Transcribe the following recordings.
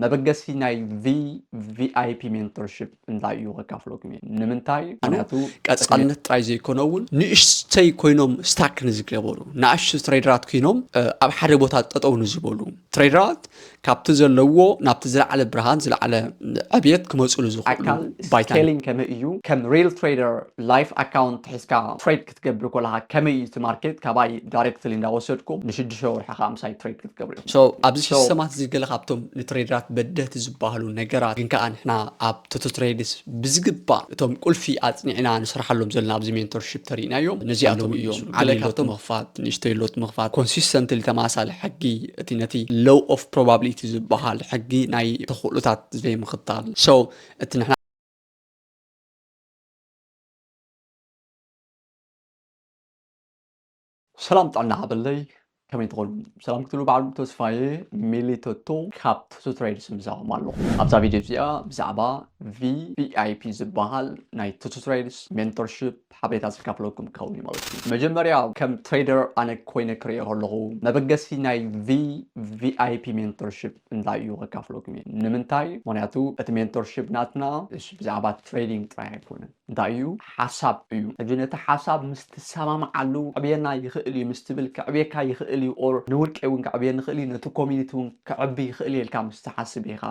መበገሲ ናይ ቪ ቪኣይፒ ሜንቶርሽፕ እንታይ እዩ ከካፍለኩም እየ። ንምንታይ? ምክንያቱ ቀፃልነት ጥራይ ዘይኮነ እውን ንእሽተይ ኮይኖም ስታክ ንዝገበሩ ንኣሽቱ ትሬደራት ኮይኖም ኣብ ሓደ ቦታ ጠጠው ንዝበሉ ትሬደራት ካብቲ ዘለዎ ናብቲ ዝለዓለ ብርሃን ዝለዓለ ዕብየት ክመፅሉ ዝኽእሉ ባይታ። ስኬሊንግ ከመይ እዩ? ከም ሪል ትሬደር ላይፍ ኣካውንት ሒዝካ ትሬድ ክትገብር ከለካ ከመይ እዩ እቲ ማርኬት ካባይ ዳይሬክትሊ እንዳወሰድኩም ንሽዱሽተ ወርሒ ከዓ ምሳይ ትሬድ ክትገብሩ ኢኹም። So ኣብዚ ሲስተማት እዚ ገለ ካብቶም ንትሬደራት በደህቲ ዝበሃሉ ነገራት ግን ከዓ ንሕና ኣብ ቶቶ ትሬድስ ብዝግባእ እቶም ቁልፊ ኣፅኒዕና ንሰርሓሎም ዘለና ኣብዚ ሜንቶርሽፕ ተሪእናዮም ነዚኣቶም እዮም። ዓለ ካብቶም ምኽፋት ንእሽተይ ሎት ምኽፋት ኮንሲስተንትሊ ተመሳሳሊ ሕጊ እቲ ነቲ ሎው ኦፍ ፕሮባብሊቲ ዝበሃል ሕጊ ናይ ተኽእሎታት ዘይምኽታል so እቲ ንሕና ሰላም ጥዕና ሃበለይ ከመይ ትኾኑ ሰላም ክትብሉ በዓል ተስፋዬ ሚሊቶቶ ካብ ቱቱ ትሬድስ ምሳኹም ኣለኹ። ኣብዛ ቪድዮ እዚኣ ብዛዕባ ቪ ቪ ኣይ ፒ ዝበሃል ናይ ቱቱ ትሬድስ ሜንቶርሽፕ ሓበሬታ ዝካፍለኩም ክኸውን እዩ ማለት እዩ። መጀመርያ ከም ትሬደር ኣነ ኮይነ ክሪኦ ከለኹ መበገሲ ናይ ቪ ቪ ኣይ ፒ ሜንቶርሽፕ እንታይ እዩ ከካፍለኩም እየ። ንምንታይ? ምክንያቱ እቲ ሜንቶርሽፕ ናትና ብዛዕባ ትሬዲንግ ጥራይ ኣይኮነን። እንታይ እዩ ሓሳብ እዩ። ሕጂ ነቲ ሓሳብ ምስ ትሰማምዓሉ ከዕብየና ይኽእል እዩ ምስ ትብል ከዕብየካ ይኽእል እዩ or ንውልቀይ እውን ከዕብየኒ ይኽእል እዩ ነቲ ኮሚኒቲ እውን ከዕቢ ይኽእል እዩ ኢልካ ምስ ትሓስብ ኢኻ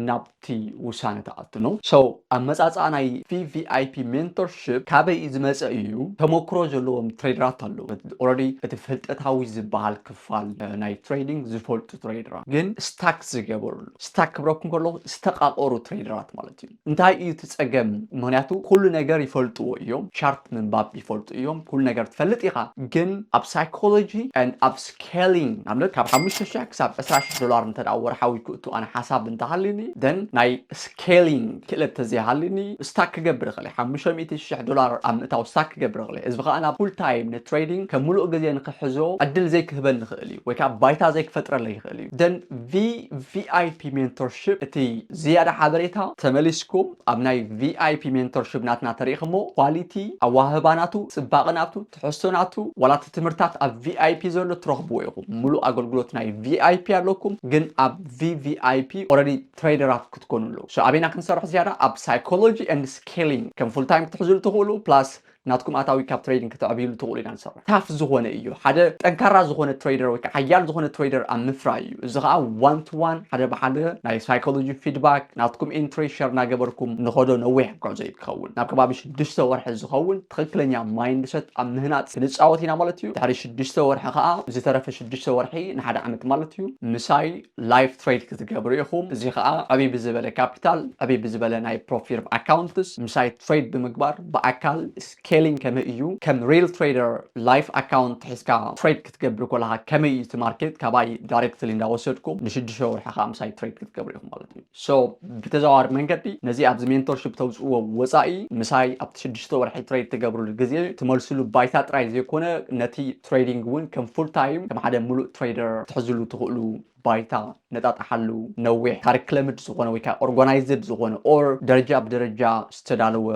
ናብቲ ውሳነ ትኣቱ ነው። So ኣመፃፅኣ ናይ ቪ ቪ ኣይ ፒ ሜንቶርሽፕ ካበይ እዩ ዝመፀ እዩ። ተመክሮ ዘለዎም ትሬደራት ኣለዉ። ኦረዲ እቲ ፍልጠታዊ ዝበሃል ክፋል ናይ ትሬዲንግ ዝፈልጡ ትሬደራት ግን ስታክ ዝገበርሉ ስታክ ክብረኩም ከለኹ ዝተቃቆሩ ትሬደራት ማለት እዩ። እንታይ እዩ እቲ ፀገም? ምክንያቱ ኩሉ ነገር ይፈልጥዎ እዮም። ቻርት ምንባብ ይፈልጡ እዮም። ኩሉ ነገር ትፈልጥ ኢኻ። ግን ኣብ ሳይኮሎጂ and ኣብ ስኬሊንግ ንኣብነት ካብ ሓሙሽተ ሽሕ ክሳብ ዕስራ ሽሕ ዶላር እንተ ደኣ ወርሓዊ ክእቱ ኣነ ሓሳብ እንተሃልኒ then ናይ ስኬሊንግ ክእለት ተዘይሃልኒ ስታክ ክገብር ይኽእል እየ። ሓሙሽተ ሚእቲ ሽሕ ዶላር ኣብ ምእታው ስታክ ክገብር ይኽእል እየ። እዚ ከዓ ናብ ፉል ታይም ንትሬዲንግ ከም ሙሉእ ግዜ ንክሕዞ ዕድል ዘይክህበኒ ይኽእል እዩ ወይ ከዓ ባይታ ዘይክፈጥረለይ ይኽእል እዩ። Then ቪ ቪ ኣይ ፒ ሜንቶርሽፕ እቲ ዝያዳ ሓበሬታ ተመሊስኩም ኣብ ናይ ቪ ኣይ ፒ ሜንቶርሽፕ ናትና ተሪእኹሞ ኳሊቲ ኣዋህባ ናቱ ፅባቐ ናቱ ትሕዝቶ ናቱ ዋላ እቲ ትምህርታት ኣብ ቪ ኣይ ፒ ዘሎ ትረኽብዎ ኢኹም። ሙሉእ ኣገልግሎት ናይ ቪ ኣይ ፒ ኣለኩም ግን ኣብ ቪ ቪ ኣይ ፒ ኦረዲ ትሬደራት ክትኮኑ ኣለዉ። So ኣበይና ክንሰርሕ ዝያዳ ኣብ ሳይኮሎጂ and ስኬሊንግ ከም ፉል ታይም ክትሕዝሉ ትኽእሉ ፕላስ ናትኩም ኣታዊ ካብ ትሬዲንግ ከተዕብይሉ ትኽእሉ ኢና ንሰርሕ። ታፍ ዝኾነ እዩ። ሓደ ጠንካራ ዝኾነ ትሬደር ወይ ከዓ ሓያል ዝኾነ ትሬደር ኣብ ምፍራይ እዩ። እዚ ከዓ ዋን ቱ ዋን ሓደ ብሓደ ናይ ሳይኮሎጂ ፊድባክ ናትኩም ኢንትሬስት ሸር እናገበርኩም ንኸዶ ነዊሕ ጉዕዞ እዩ ክኸውን። ናብ ከባቢ ሽዱሽተ ወርሒ ዝኸውን ትኽክለኛ ማይንድሰት ኣብ ምህናፅ ክንፃወት ኢና ማለት እዩ። ድሕሪ ሽዱሽተ ወርሒ ከዓ ዝተረፈ ሽዱሽተ ወርሒ ንሓደ ዓመት ማለት እዩ ምሳይ ላይፍ ትሬድ ክትገብሩ ኢኹም። እዚ ከዓ ዕብይ ብዝበለ ካፒታል ዕብይ ብዝበለ ናይ ፕሮፊርም ኣካውንትስ ምሳይ ትሬድ ብምግባር ብኣካል ስኬሊንግ ከመይ እዩ ከም ሪል ትሬደር ላይፍ ኣካውንት ሒዝካ ትሬድ ክትገብር ከለካ ከመይ እዩ እቲ ማርኬት ካባይ ዳይሬክትሊ እንዳወሰድኩም ንሽዱሽተ ወርሒ ከዓ ምሳይ ትሬድ ክትገብሩ ኢኹም ማለት እዩ። So ብተዘዋዋሪ መንገዲ ነዚ ኣብዚ ሜንቶርሽፕ ተውፅእዎ ወፃኢ ምሳይ ኣብቲ ሽዱሽተ ወርሒ ትሬድ ትገብርሉ ግዜ ትመልስሉ ባይታ ጥራይ ዘይኮነ ነቲ ትሬዲንግ እውን ከም ፉል ታይም ከም ሓደ ሙሉእ ትሬደር ትሕዝሉ ትኽእሉ ባይታ ነጣጥሓሉ ነዊሕ ካሪክለምድ ዝኾነ ወይ ከዓ ኦርጋናይዝድ ዝኾነ ኦር ደረጃ ብደረጃ ዝተዳለወ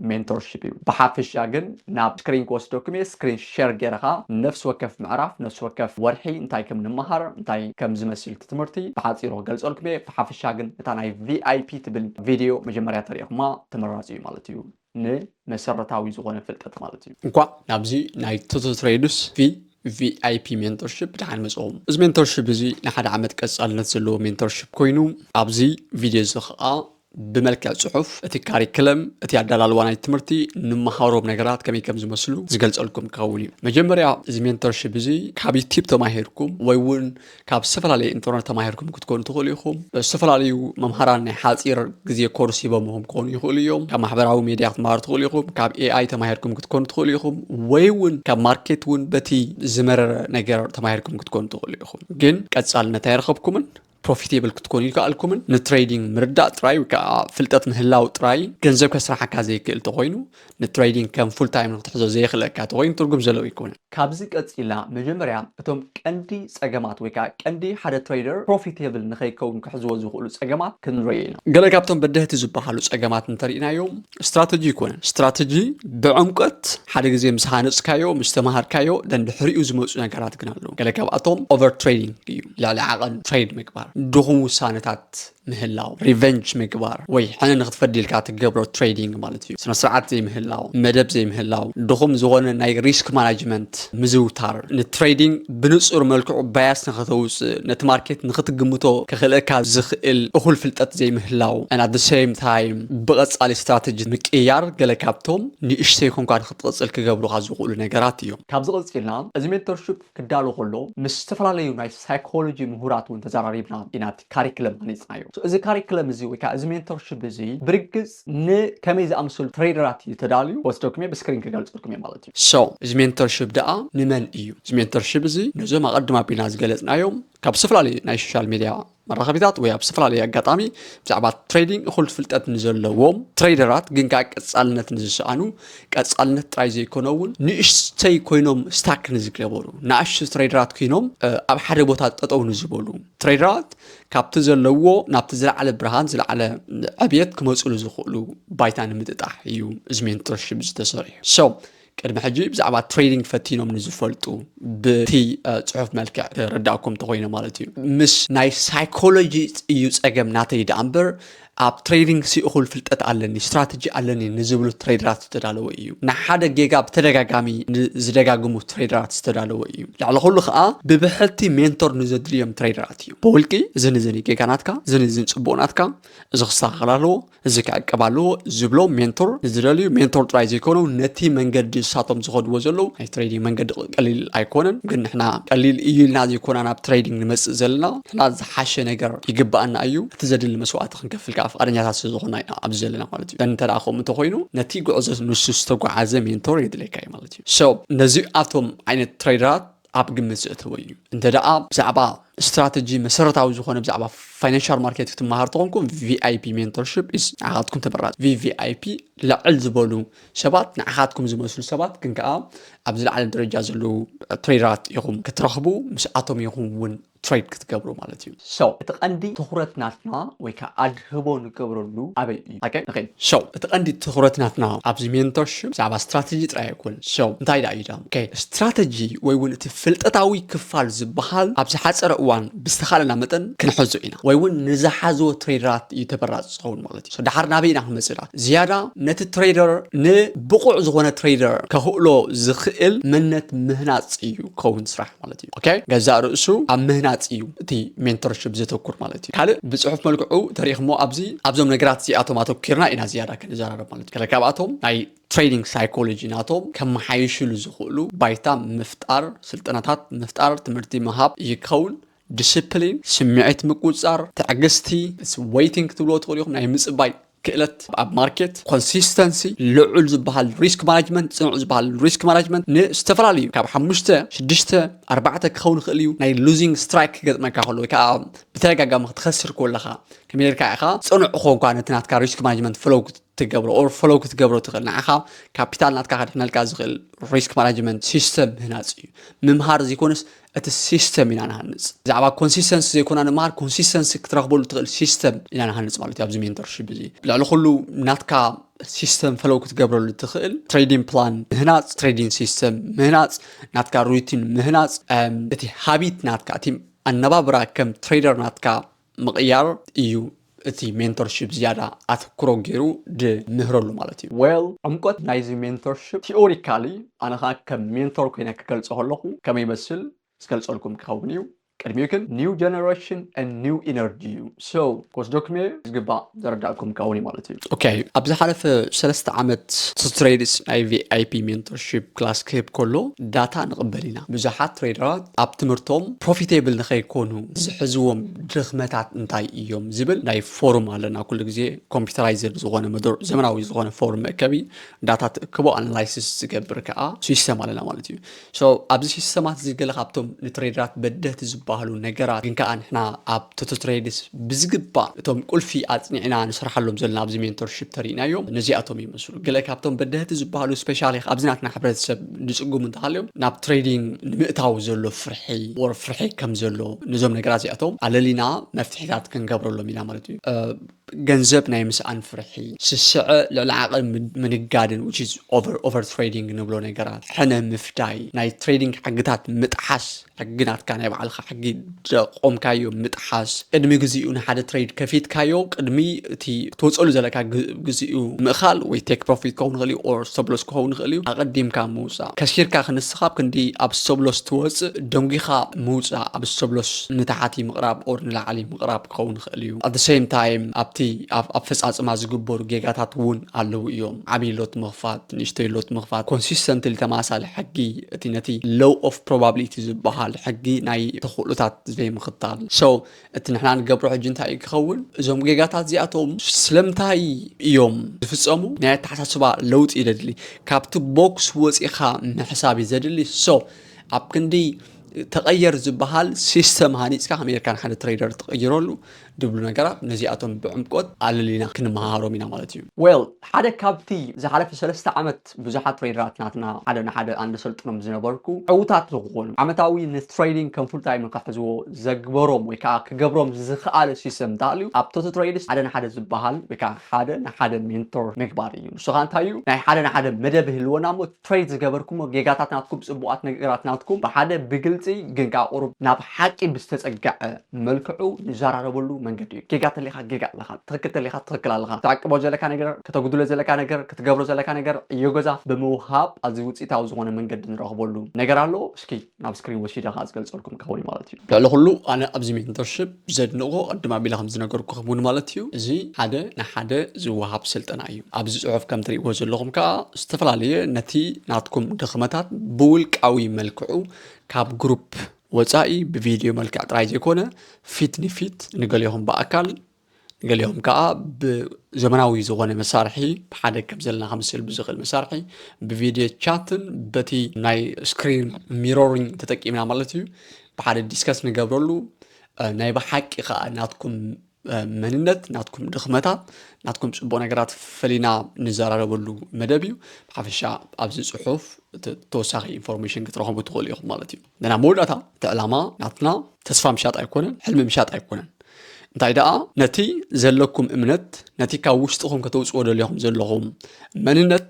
ሜንቶርሽፕ እዩ። ብሓፈሻ ግን ናብ ስክሪን ክወስደኩም እየ። ስክሪን ሸር ገይርኻ ነፍሲ ወከፍ ምዕራፍ ነፍሲ ወከፍ ወርሒ እንታይ ከም ንምሃር እንታይ ከም ዝመስል እቲ ትምህርቲ ብሓፂሩ ክገልፀልኩም እየ። ብሓፈሻ ግን እታ ናይ ቪ ኣይ ፒ ትብል ቪድዮ መጀመርያ ተሪእኹማ ተመራፂ እዩ ማለት እዩ። ንመሰረታዊ ዝኾነ ፍልጠት ማለት እዩ። እንኳዕ ናብዚ ናይ ቶቶ ትሬድስ ቪ ቪ ኣይ ፒ ሜንቶርሽፕ ብደሓን መፅኹም። እዚ ሜንቶርሽፕ እዚ ንሓደ ዓመት ቀፃልነት ዘለዎ ሜንቶርሽፕ ኮይኑ ኣብዚ ቪድዮ እዚ ከዓ ብመልክዕ ፅሑፍ እቲ ካሪክለም እቲ ኣዳላልዋ ናይ ትምህርቲ ንምሃሮም ነገራት ከመይ ከም ዝመስሉ ዝገልፀልኩም ክኸውን እዩ። መጀመርያ እዚ ሜንቶርሽፕ እዚ ካብ ዩቲብ ተማሂርኩም ወይ እውን ካብ ዝተፈላለየ ኢንተርነት ተማሂርኩም ክትኮኑ ትኽእሉ ኢኹም። ዝተፈላለዩ መምሃራን ናይ ሓፂር ግዜ ኮርስ ሂቦምኹም ክኾኑ ይኽእሉ እዮም። ካብ ማሕበራዊ ሜድያ ክትመሃሩ ትኽእሉ ኢኹም። ካብ ኤ ኣይ ተማሂርኩም ክትኮኑ ትኽእሉ ኢኹም። ወይ እውን ካብ ማርኬት እውን በቲ ዝመረረ ነገር ተማሂርኩም ክትኮኑ ትኽእሉ ኢኹም። ግን ቀፃልነት ኣይረኸብኩምን። ፕሮፊቴብል ክትኮኑ ይከኣልኩምን ንትሬዲንግ ምርዳእ ጥራይ ወይ ከዓ ፍልጠት ምህላው ጥራይ ገንዘብ ከስራሓካ ዘይክእል ተኮይኑ ንትሬዲንግ ከም ፉል ታይም ንክትሕዞ ዘየኽለካ ተኮይኑ ትርጉም ዘለዎ ይኮነ። ካብዚ ቀፂላ መጀመርያ እቶም ቀንዲ ፀገማት ወይ ከዓ ቀንዲ ሓደ ትሬደር ፕሮፊቴብል ንከይከውን ክሕዝዎ ዝኽእሉ ፀገማት ክንርኢ ኢና። ገለ ካብቶም በደህቲ ዝበሃሉ ፀገማት እንተሪእናዮም ስትራተጂ ይኮነን። ስትራተጂ ብዕምቀት ሓደ ግዜ ምስ ሃነፅካዮ ምስ ተምሃርካዮ ደን ድሕሪኡ ዝመፁ ነገራት ግን ኣለዉ። ገለ ካብኣቶም ኦቨር ትሬዲንግ እዩ። ልዕሊ ዓቐን ትሬድ ምግባር፣ ድኹም ውሳነታት ምህላው፣ ሪቨንጅ ምግባር ወይ ሕነ ንክትፈዲ ኢልካ ትገብሮ ትሬዲንግ ማለት እዩ። ስነ ስርዓት ዘይምህላው፣ መደብ ዘይምህላው፣ ድኹም ዝኾነ ናይ ሪስክ ማናጅመንት ምዝውታር፣ ንትሬዲንግ ብንጹር መልክዑ ባያስ ንክተውፅእ፣ ነቲ ማርኬት ንክትግምቶ ከኽእለካ ዝኽእል እኹል ፍልጠት ዘይምህላው፣ and at the same time ብቐጻሊ ስትራተጂ ምቅያር ገለ ካብቶም ንእሽተይ ኮንካ ንክትቕጽል ክገብሩካ ዝኽእሉ ነገራት እዮም። ካብዚ ቀፂልና እዚ ሜንቶርሽፕ ክዳሎ ከሎ ምስ ዝተፈላለዩ ናይ ሳይኮሎጂ ምሁራት እውን ተዘራሪብና ኢና እቲ ካሪክለም ሃኒፅናዮ። So፣ እዚ ካሪክለም እዚ ወይ ከዓ እዚ ሜንቶርሽፕ እዚ ብርግፅ ንከመይ ዝኣመሰሉ ትሬደራት እዩ ተዳልዩ? ወስደኩም እየ፣ ብስክሪን ክገልፀልኩም እየ ማለት እዩ። So፣ እዚ ሜንቶርሽፕ ደኣ ንመን እዩ? እዚ ሜንቶርሽፕ እዚ ነዞም ኣቐድም ኣቢልና ዝገለፅናዮም ካብ ዝተፈላለዩ ናይ ሶሻል ሚድያ መራኸቢታት ወይ ኣብ ዝተፈላለዩ ኣጋጣሚ ብዛዕባ ትሬዲንግ እኹል ፍልጠት ንዘለዎም ትሬደራት ግን ከዓ ቀፃልነት ንዝሰኣኑ፣ ቀፃልነት ጥራይ ዘይኮነ እውን ንእሽተይ ኮይኖም ስታክ ንዝገበሩ፣ ንኣሽቱ ትሬደራት ኮይኖም እ፣ ኣብ ሓደ ቦታ ጠጠው ንዝበሉ ትሬደራት ካብቲ ዘለዎ ናብቲ ዝለዓለ ብርሃን ዝለዓለ ዕብየት ክመፅሉ ዝኽእሉ ባይታ ንምጥጣሕ እዩ እዚ ሜንቶርሽፕ ዝተሰሪሑ። So ቅድሚ ሕጂ ብዛዕባ ትሬዲንግ ፈቲኖም ንዝፈልጡ ብቲ እ፣ ፅሑፍ መልክዕ ክረዳእኩም እንተኮይነ ማለት እዩ። ምስ ናይ ሳይኮሎጂ እዩ ፀገም ናተይ ደኣ እምበር ኣብ ትሬዲንግ ሲ እኹል ፍልጠት ኣለኒ፣ ስትራተጂ ኣለኒ ንዝብሉ ትሬደራት ዝተዳለወ እዩ። ንሓደ ጌጋ ብተደጋጋሚ ንዝደጋግሙ ትሬደራት ዝተዳለወ እዩ። ልዕሊ ኩሉ ከዓ ብብሕቲ ሜንቶር ንዘድልዮም ትሬደራት እዩ። ብውልቂ እዝን እዝን ጌጋ ናትካ፣ እዝን እዝን ፅቡቅ ናትካ፣ እዚ ክስተካከል ኣለዎ፣ እዚ ክዕቀብ ኣለዎ ዝብሎ ሜንቶር ንዝደልዩ ሜንቶር ጥራይ ዘይኮኑ ነቲ መንገዲ ንሳቶም ዝኸድዎ ዘለዉ ናይ ትሬዲንግ መንገዲ ቀሊል ኣይኮነን። ግን ንሕና ቀሊል እዩ ኢልና ዘይኮና ናብ ትሬዲንግ ንመፅእ ዘለና፣ ንሕና ዝሓሸ ነገር ይግባኣና እዩ፣ እቲ ዘድሊ መስዋእቲ ክንከፍል ከዓ ፍቃደኛታት ስለ ዝኾና ኢና ኣብዚ ዘለና ማለት እዩ። እንተ ደኣ ከምኡ እንተኮይኑ ነቲ ጉዕዞ ንሱ ዝተጓዓዘ ሜንቶር የድልየካ እዩ ማለት እዩ። So ነዚኣቶም ዓይነት ትሬደራት ኣብ ግምት ዘእተወ እዩ። እንተ ደኣ ብዛዕባ ስትራተጂ መሰረታዊ ዝኾነ ብዛዕባ ፋይናንሻል ማርኬት ክትመሃር ተኾንኩም ቪ ኣይ ፒ ሜንቶርሽፕ ኢዝ ንዓኻትኩም ተመራፂ። ቪ ቪ ኣይ ፒ ልዕል ዝበሉ ሰባት ንዓኻትኩም ዝመስሉ ሰባት ግን ከዓ ኣብ ዝለዓለ ደረጃ ዘለዉ ትሬደራት ኢኹም ክትረኽቡ፣ ምስኣቶም ኢኹም እውን ትሬድ ክትገብሩ ማለት እዩ። So እቲ ቀንዲ ትኹረት ናትና ወይ ከዓ ኣድህቦ ንገብረሉ ኣበይ እዩ? Okay፣ okay። So እቲ ቀንዲ ትኹረት ናትና ኣብዚ ሜንቶርሽፕ ብዛዕባ ስትራተጂ ጥራይ ኣይኮነን። So እንታይ ደኣ እዩ ደኣ? Okay፣ ስትራተጂ ወይ እውን እቲ ፍልጠታዊ ክፋል ዝበሃል ኣብ ዝሓፀረ እዋን ብዝተኻለና መጠን ክንሕዞ ኢና፣ ወይ እውን ንዝሓዝዎ ትሬደራት እዩ ተመራፂ ዝኸውን ማለት እዩ። So ደሓር ናበይ ኢና ክንመፅእ ደኣ? ዝያዳ ነቲ ትሬደር ንብቑዕ ዝኾነ ትሬደር ከኽእሎ ዝኽእል መንነት ምህናፅ እዩ ክኸውን ስራሕ ማለት እዩ። Okay፣ ገዛእ ርእሱ ኣብ ምህናፅ እዩ እቲ ሜንቶርሽፕ ዘተኩር ማለት እዩ። ካልእ ብፅሑፍ መልክዑ ተሪእኹሞ ኣብዚ ኣብዞም ነገራት እዚኣቶም ኣተኪርና ኢና ዝያዳ ክንዘራረብ ማለት እዩ። ገለ ካብኣቶም ናይ ትሬዲንግ ሳይኮሎጂ ናቶም ከመሓይሽሉ ዝኽእሉ ባይታ ምፍጣር፣ ስልጠናታት ምፍጣር፣ ትምህርቲ ምሃብ ይከውን። ዲስፕሊን፣ ስምዒት ምቁፅፃር፣ ትዕግስቲ፣ ዌይቲንግ ክትብልዎ ትኽእሉ ኢኹም፣ ናይ ምፅባይ ክእለት፣ ኣብ ማርኬት ኮንሲስተንሲ፣ ልዑል ዝበሃል ሪስክ ማናጅመንት፣ ፅኑዕ ዝበሃል ሪስክ ማናጅመንት፣ ንዝተፈላለዩ ካብ ሓሙሽተ ሽዱሽተ ኣርባዕተ ክኸውን ይኽእል እዩ። ናይ ሉዚንግ ስትራይክ ክገጥመካ ከሎ ወይ ከዓ ብተደጋጋሚ ክትኸስር ከለኻ ከመይ ጌርካ ኢኻ ፅኑዕ ኮንኳ ነቲ ናትካ ሪስክ ማናጅመንት ፍሎው ክትገብሮ ኦር ፍሎው ክትገብሮ ትኽእል? ንዓኻ ካፒታል ናትካ ከድሕነልካ ዝኽእል ሪስክ ማናጅመንት ሲስተም ምህናፅ እዩ። ምምሃር ዘይኮነስ እቲ ሲስተም ኢና ንሃንፅ። ብዛዕባ ኮንሲስተንሲ ዘይኮና ንምሃር፣ ኮንሲስተንሲ ክትረኽበሉ ትኽእል ሲስተም ኢና ንሃንፅ ማለት እዩ። ኣብዚ ሜንቶርሽፕ እዚ ልዕሊ ኩሉ ናትካ ሲስተም ፈለው ክትገብረሉ ትኽእል ትሬዲንግ ፕላን ምህናፅ፣ ትሬዲንግ ሲስተም ምህናፅ፣ ናትካ ሩቲን ምህናፅ፣ እም፣ እቲ ሃቢት ናትካ፣ እቲ ኣነባብራ ከም ትሬደር ናትካ ምቕያር እዩ እቲ ሜንቶርሽፕ ዝያዳ ኣተኩሮ ገይሩ ድምህረሉ ማለት እዩ። ዌል፣ ዕምቆት ናይዚ ሜንቶርሽፕ ቲኦሪካሊ ኣነ ኸዓ ከም ሜንቶር ኮይነ ክገልጾ ከለኹ ከመይ ይመስል ዝገልጸልኩም ክኸውን እዩ። ቅድሚኡ ግን ኒው ጀነሬሽን ን ኒው ኢነርጂ እዩ። So ክወስደኩም እየ፣ ዝግባእ ዘረዳእኩም ክኸውን እዩ ማለት እዩ። ኦኬ፣ ኣብ ዝሓለፈ ሰለስተ ዓመት ትሬድስ ናይ ቪኣይፒ ሜንቶርሺፕ ክላስ ክህብ ከሎ ዳታ ንቕበል ኢና። ብዙሓት ትሬደራት ኣብ ትምህርቶም ፕሮፊቴብል ንኸይኮኑ ዝሕዝዎም ድኽመታት እንታይ እዮም ዝብል ናይ ፎርም ኣለና። ኩሉ ግዜ ኮምፒውተራይዝድ ዝኾነ መደር፣ ዘመናዊ ዝኾነ ፎርም መእከቢ ዳታ ትእክቦ፣ ኣናላይሲስ ዝገብር ከዓ ሲስተም ኣለና ማለት እዩ። So ኣብዚ ሲስተማት እዚ ገለ ካብቶም ንትሬደራት በደህቲ ዝበሃሉ ነገራት ግን ከዓ ንሕና ኣብ ቶቶ ትሬድስ ብዝግባእ እቶም ቁልፊ ኣፅኒዕና ንሰርሓሎም ዘለና ኣብዚ ሜንቶርሺፕ ተሪእናዮም ነዚኣቶም ይመስሉ። ገለ ካብቶም በደህቲ ዝበሃሉ ስፔሻሊ ኣብዚ ናትና ሕብረተሰብ ዝፅጉሙ እንተሃልዮም ናብ ትሬዲንግ ንምእታው ዘሎ ፍርሒ ወር ፍርሒ ከም ዘሎ ነዞም ነገራት እዚኣቶም ኣለሊና መፍትሒታት ክንገብረሎም ኢና ማለት እዩ። እ፣ ገንዘብ ናይ ምስኣን ፍርሒ፣ ስስዐ ልዕሊ ዓቐን ምድ-፣ ምንጋድን which is over, over trading ንብሎ ነገራት፣ ሕነ ምፍዳይ፣ ናይ ትሬዲንግ ሕግታት ምጥሓስ፣ ሕጊ ናትካ ናይ ባዕልኻ ሕጊ ደቆምካዮ ምጥሓስ፣ ቅድሚ ግዚኡ ንሓደ ትሬድ ከፊትካዮ ቅድሚ እቲ ክትወፀሉ ዘለካ ግ- ግዚኡ ምእኻል ወይ ቴክ ፕሮፊት ክኸውን ይኽእል እዩ፣ ኦር ስቶፕ ሎስ ክኸውን ይኽእል እዩ። ኣቐዲምካ ምውፃእ፣ ከሲርካ ክንስኻ ክንዲ ኣብ ስቶፕ ሎስ ትወፅእ፣ ደንጒኻ ምውፃእ፣ ኣብ ስቶፕ ሎስ ንታሕቲ ምቕራብ ኦር ንላዕሊ ምቕራብ ክኸውን ይኽእል እዩ። ኣት ሴም ታይም ኣብቲ ኣብ ኣፈፃፅማ ዝግበሩ ጌጋታት እውን ኣለዉ እዮም። ዓብዪ ሎት ምኽፋት፣ ንእሽተይ ሎት ምኽፋት፣ ኮንሲስተንትሊ ተመሳሳሊ ሕጊ እቲ ነቲ ሎው ኦፍ ፕሮባብሊቲ ዝበሃል ሕጊ ናይ ተኽእሎታት ዘይምኽታል። So እቲ ንሕና ንገብሮ ሕጂ እንታይ እዩ ክኸውን? እዞም ጌጋታት እዚኣቶም ስለምንታይ እዮም ዝፍፀሙ? ናይ ኣተሓሳስባ ለውጢ እዩ ዘድሊ። ካብቲ ቦክስ ወፂኻ ምሕሳብ እዩ ዘድሊ። So ኣብ ክንዲ ተቐየር ዝበሃል ሲስተም ሃኒፅካ ከመይ ጌርካ ንሓደ ትሬደር ትቐይረሉ ድብሉ ነገራት፣ ነዚኣቶም ብዕምቆት ኣለሊና ክንመሃሮም ኢና ማለት እዩ። ዌል፣ ሓደ ካብቲ ዝሓለፈ ሰለስተ ዓመት ብዙሓት ትሬደራት ናትና ሓደ ንሓደ ኣንደሰልጥኖም ዝነበርኩ ዕውታት ዝኾኑ ዓመታዊ ንትሬዲንግ ከም ፉል ታይም ንክሕዝዎ ዘግበሮም ወይ ከዓ ክገብሮም ዝኽኣለ ሲስተም እንታይ እዩ? ኣብ ቶቶ ትሬድስ ሓደ ንሓደ ዝበሃል ወይ ከዓ ሓደ ንሓደ ሜንቶር ምግባር እዩ። ንሱ ከዓ እንታይ እዩ? ናይ ሓደ ንሓደ መደብ ይህልወና እሞ ትሬድ ዝገበርኩሞ ጌጋታት ናትኩም፣ ፅቡቓት ነገራት ናትኩም ብሓደ ብግልፂ ግን ከዓ ቁሩብ ናብ ሓቂ ብዝተፀግዐ መልክዑ ንዘራረበሉ መንገዲ እዩ። ጌጋ ተሊኻ ጌጋ ኣለኻ፣ ትኽክል ተሊኻ ትኽክል ኣለኻ። ክትዕቅቦ ዘለካ ነገር፣ ከተጉድሎ ዘለካ ነገር፣ ክትገብሮ ዘለካ ነገር ዕዮ ገዛ ብምውሃብ ኣዝዩ ውፅኢታዊ ዝኾነ መንገዲ ንረኽበሉ ነገር ኣሎ። እስኪ ናብ ስክሪን ወሲደ ከዓ ዝገልፀልኩም ክኸውን ማለት እዩ። ልዕሊ ኩሉ ኣነ ኣብዚ ሜንቶርሽፕ ዘድንቖ ቅድም ኣቢለ ከም ዝነገርኩኹም እውን ማለት እዩ፣ እዚ ሓደ ንሓደ ዝወሃብ ስልጠና እዩ። ኣብዚ ፅሑፍ ከም ትሪእዎ ዘለኹም ከዓ ዝተፈላለየ ነቲ ናትኩም ድኽመታት ብውልቃዊ መልክዑ ካብ ግሩፕ ወፃኢ ብቪድዮ መልክዕ ጥራይ ዘይኮነ ፊት ንፊት ንገሊኹም ብኣካል ንገሊኦም ከዓ ብዘመናዊ ዝኾነ መሳርሒ ብሓደ ከም ዘለና ከምስል ብዝኽእል መሳርሒ ብቪድዮ ቻትን በቲ ናይ ስክሪን ሚሮሪንግ ተጠቂምና ማለት እዩ ብሓደ ዲስከስ ንገብረሉ እ፣ ናይ ብሓቂ ከዓ ናትኩም እ፣ መንነት ናትኩም ድኽመታት ናትኩም ፅቡቅ ነገራት ፈሊና ንዘራረበሉ መደብ እዩ። ብሓፈሻ ኣብዚ ፅሑፍ ተ- ተወሳኺ ኢንፎርሜሽን ክትረኽቡ ትኽእሉ ኢኹም ማለት እዩ። ንና መወዳእታ እቲ ዕላማ ናትና ተስፋ ምሻጥ ኣይኮነን፣ ሕልሚ ምሻጥ ኣይኮነን። እንታይ ደኣ ነቲ ዘለኩም እምነት ነቲ ካብ ውሽጥኹም ከተውፅዎ ደሊኹም ዘለኹም መንነት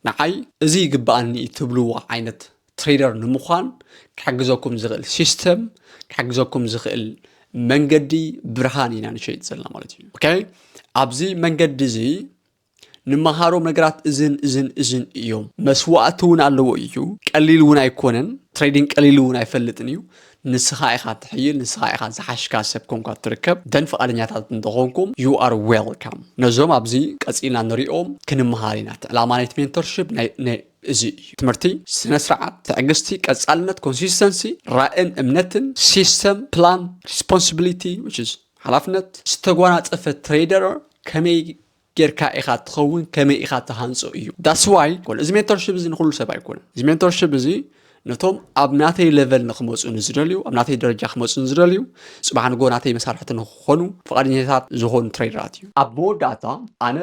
ንዓይ እዚ ይግበኣኒ ትብልዎ ዓይነት ትሬደር ንምዃን ክሕግዘኩም ዝኽእል ሲስተም ክሕግዘኩም ዝኽእል መንገዲ ብርሃን ኢና ንሸይጥ ዘለና ማለት እዩ። ኦኬ፣ ኣብዚ መንገዲ እዚ ንመሃሮም ነገራት እዝን እዝን እዝን እዮም። መስዋእቲ እውን ኣለዎ እዩ። ቀሊል እውን ኣይኮነን። ትሬዲንግ ቀሊል እውን ኣይፈልጥን እዩ። ንስኻ ኢኻ ትሕይል፣ ንስኻ ኢኻ ዝሓሽካ ሰብ ኮንካ ትርከብ። ደን ፍቓደኛታት እንተኾንኩም you are welcome። ነዞም ኣብዚ ቀፂልና ንሪኦም ክንመሃር ኢና። እቲ ዕላማ ናይቲ ሜንቶርሽፕ ናይ ናይ እዚ እዩ። ትምህርቲ፣ ስነ ስርዓት፣ ትዕግስቲ፣ ቀፃልነት፣ ኮንሲስተንሲ፣ ራእን እምነትን፣ ሲስተም፣ ፕላን፣ ሪስፖንሲቢሊቲ which is ሓላፍነት፣ ዝተጓናፀፈ ትሬደር ከመይ ጌርካ ኢኻ ትኸውን፣ ከመይ ኢኻ ትሃንፆ እዩ። That's why ኮል እዚ ሜንቶርሽፕ እዚ ንኩሉ ሰብ ኣይኮነን። እዚ ሜንቶርሽፕ እዚ ነቶም ኣብ ናተይ ሌቨል ንክመፁ ንዝደልዩ፣ ኣብ ናተይ ደረጃ ክመፁ ንዝደልዩ፣ ፅባሕ ንጎ ናተይ መሳርሕቲ ንክኾኑ ፍቓደኛታት ዝኾኑ ትሬደራት እዩ። ኣብ መወዳእታ ኣነ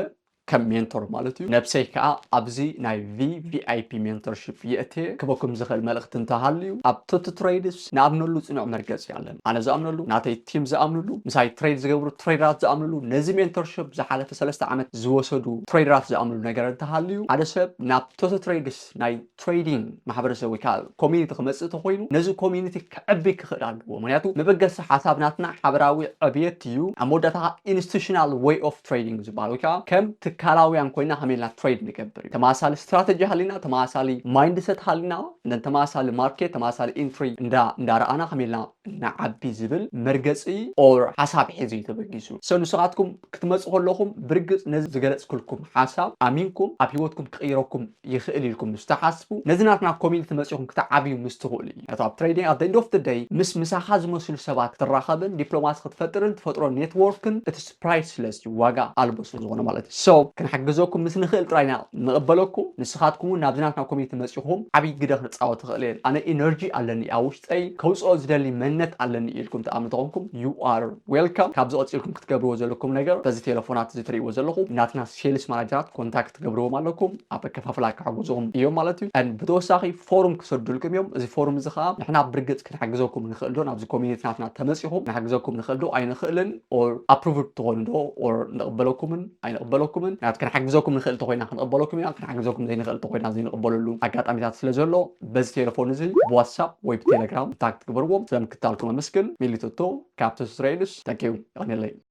ከም ሜንቶር ማለት እዩ ነብሰይ ከዓ ኣብዚ ናይ ቪቪኣይፒ ሜንቶርሽፕ የእትየ ክበኩም ዝኽእል መልእኽቲ እንተሃልዩ ኣብ ቶቶ ትሬድስ ንኣምነሉ ፅኑዕ መርገፂ ኣለን። ኣነ ዝኣምነሉ፣ ናተይ ቲም ዝኣምንሉ፣ ምሳይ ትሬድ ዝገብሩ ትሬደራት ዝኣምንሉ፣ ነዚ ሜንቶርሽፕ ዝሓለፈ ሰለስተ ዓመት ዝወሰዱ ትሬደራት ዝኣምንሉ ነገር እንተሃልዩ ሓደ ሰብ ናብ ቶቶ ትሬድስ ናይ ትሬዲንግ ማሕበረሰብ ወይ ከዓ ኮሚኒቲ ክመፅእ ተኮይኑ ነዚ ኮሚኒቲ ክዕቢ ክኽእል ኣለዎ። ምክንያቱ መበገሲ ሓሳብ ናትና ሓበራዊ ዕብየት እዩ። ኣብ መወዳእታ ኢንስቲቱሽናል ወይ ኦፍ ትሬዲንግ ዝበሃል ወይ ከዓ ከም ትካላውያን ኮይና ከመይ ኢልና ትሬድ ንገብር እዩ። ተመሳሳሊ ስትራተጂ ሃሊና፣ ተመሳሳሊ ማይንድሰት ሃሊና፣ ነን ተመሳሳሊ ማርኬት፣ ተመሳሳሊ ኢንትሪ እንዳ እንዳረኣና ከመይ ኢልና ንዓቢ ዝብል መርገፂ ኦር ሓሳብ ሒዙ እዩ ተበጊሱ። So ንስኻትኩም ክትመፁ ከለኹም ብርግፅ ነዚ ዝገለፅኩልኩም ሓሳብ ኣሚንኩም ኣብ ሂወትኩም ክቕይረኩም ይኽእል ኢልኩም ምስ ትሓስቡ ነዚ ናትና ኮሚኒቲ መፂኹም ክትዓብዩ ምስ ትኽእሉ እዩ። ነቲ ኣብ ትሬዲንግ at the end of the day ምስ ምሳኻ ዝመስሉ ሰባት ክትራኸብን ዲፕሎማሲ ክትፈጥርን ትፈጥሮ ኔትወርክን እቲ ፕራይስለስ እዩ፣ ዋጋ ኣልቦ ስለ ዝኾነ ማለት እዩ። So ክንሕግዘኩም ምስ ንኽእል ጥራይ ኢና ንቕበለኩም። ንስኻትኩም እውን ናብዚ ናትና ኮሚኒቲ መፂኹም ዓብዪ ግደ ክትፃወት ትኽእል እየን። ኣነ ኢነርጂ ኣለኒ ኣብ ውሽጠይ ከውፅኦ ዝደሊ መንነት ኣለኒ ኢልኩም ትኣምኑ ተኾንኩም you are welcome። ካብዚ ቀፂልኩም ክትገብርዎ ዘለኩም ነገር በዚ ቴሌፎናት እዚ ትርእይዎ ዘለኹም ናትና ሴልስ ማናጀራት ኮንታክት ትገብርዎም ኣለኩም። ኣብ ኣከፋፍላ ክሕግዙኹም እዮም ማለት እዩ። And ብተወሳኺ ፎርም ክሰዱልኩም እዮም። እዚ ፎርም እዚ ከዓ ንሕና ብርግፅ ክንሕግዘኩም ንኽእል ዶ፣ ናብዚ ኮሚኒቲ ናትና ተመፂኹም ክንሕግዘኩም ንኽእል ዶ ኣይንኽእልን፣ ኦር ኣፕሩቭድ ትኾኑ ዶ ኦር ንቕበለኩምን ኣይንቕበለኩምን፣ ናት ክንሓግዘኩም ንኽእል ተኮይና ክንቕበለኩም ኢና። ክንሓግዘኩም ዘይንኽእል ተኮይና ዘይንቕበለሉ ኣጋጣሚታት ስለ ዘሎ፣ በዚ ቴሌፎን እዚ ብዋትሳፕ ወይ ብቴሌግራም ኮንታክት ግበርዎም። ስለ ምክታልኩም ኣመስግን። ሚሊቶቶ ካብ ተስራኤልስ። Thank you። ይቐንየለይ።